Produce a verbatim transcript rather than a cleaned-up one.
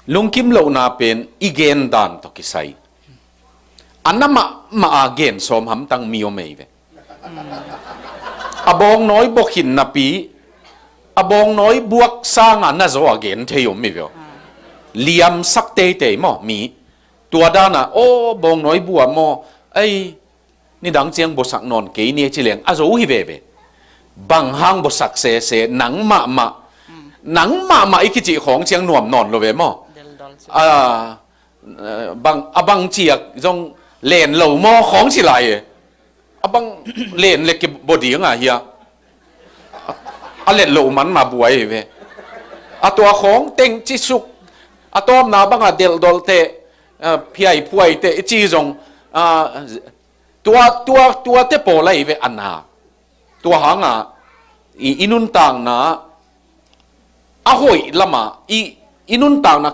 Lungkim lohna pen i gen dan tawh kisai. A na mahmah a gen sawm hamtang mi om ei ve. A bawngnawi bua khin napi, a bawngnawi buak sanga na zaw a gen thei om ei ve aw. Liamsak teitei maw mi. Tua dana, aw, bawngnawi bua maw, ei, nidang ciang buasak nawn kei ni ci leng a zo hi veve. Bang hang buasak sese, nang mahmah, nang mahmah i kicih khawng ciang nuam nawn lo ve maw. A, bang, a bang ciak zong len lo maw khawng ci lai e. A bang len le kibua ding a hia. A let lo man ma buai ve. A tua khawng teng ci suk. A tawmna banga delh dolh teh, a, phiai phuai teh i ci zong, a, tua, tua, tua te pawl ahi ve a na. Tua hanga i, i nuntakna a hoih lama i, i nuntakna